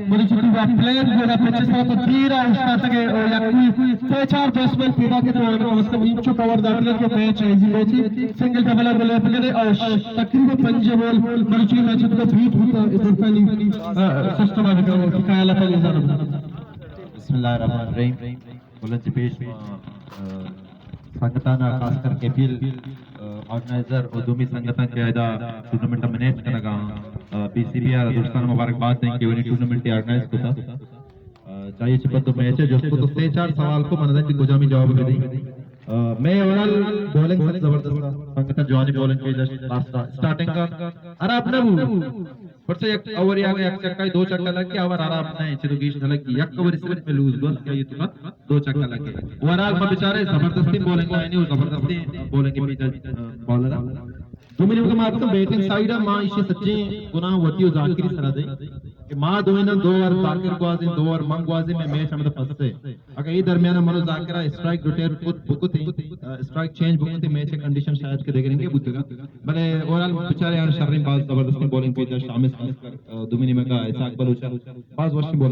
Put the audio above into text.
مروچی ءَ پلین گونا پچ ءِ سرا تو دیر ءَ اوشتاتگ ئے، او یکوئی سے چار بیٹسمین پیداک اَنت، تو کم از کم اینچو کور داتگ کہ match easy match, single double ءَ گلے بکنے، او تقریباً پنجیں بال مروچی میچ ءَ بیٹ بوتا، اے درستانی، آ، سسٹم ءَ بکنے، خیال ءَ پنجیں بال۔ بسم اللہ الرحمن الرحیم۔ بلوچ پیش ما، آ، سنگتاں ءَ خاص کر کے اپیل، آ، آرگنائزر اور دومی سنگتاں کہ ادا ٹورنامنٹ مینیج کنگا، آ، پی سی بی ءَ درستاں مبارکباد دیں کہ انہیں ٹورنامنٹ آرگنائز کتا۔ آ، چاہیے چہ پد میچ ءَ جست کو تو سے چار سوال کو من دیں کہ کجامی جواب بدیں۔ آ، میں اوورآل بولنگ سک زبردست تھا۔ سنگتاں جوانی بولنگ پیش داشت، لاسٹ اسٹارٹنگ کا خراب نہ ہو۔ پرچہ یک اوور یا یک چکا، دو چکا لگ گیا، اوور خراب نہ ہے، چلو گیش نہ لگی، یک اوور صرف میں لوز بس کیا یہ تو دو چکا لگ گئے۔ اوورآل ما بیچارے زبردستیں بولنگ لائنی و زبردستیں بولنگ پیدا، آ، بالر۔ دومی نیمگ ءَ ما اتکاں بیٹنگ سائیڈ ءَ، ما ایشی سجیں گناہ وتی و ذاکری سرا دیں کہ ما دوئیناں دو اوور ذاکر گوازیں، دو اوور من گوازیں، میں میچ ہمدا پسے۔ اگاں اے درمیان ءَ من و ذاکر ءَ اسٹرائک روٹیٹ کت بکتیں، آ، اسٹرائک چینج بکتیں، میچ ءِ کنڈیشن شاید کہ دگرنگے بوتگا۔ بلے اوورآل بچارے آں شریں باز زبردستیں بولنگ پیش داشت، شامل خاص کر، آ، دومی نیمگ ءَ اسحاق بلوچ ءَ باز وشیں بولنگ۔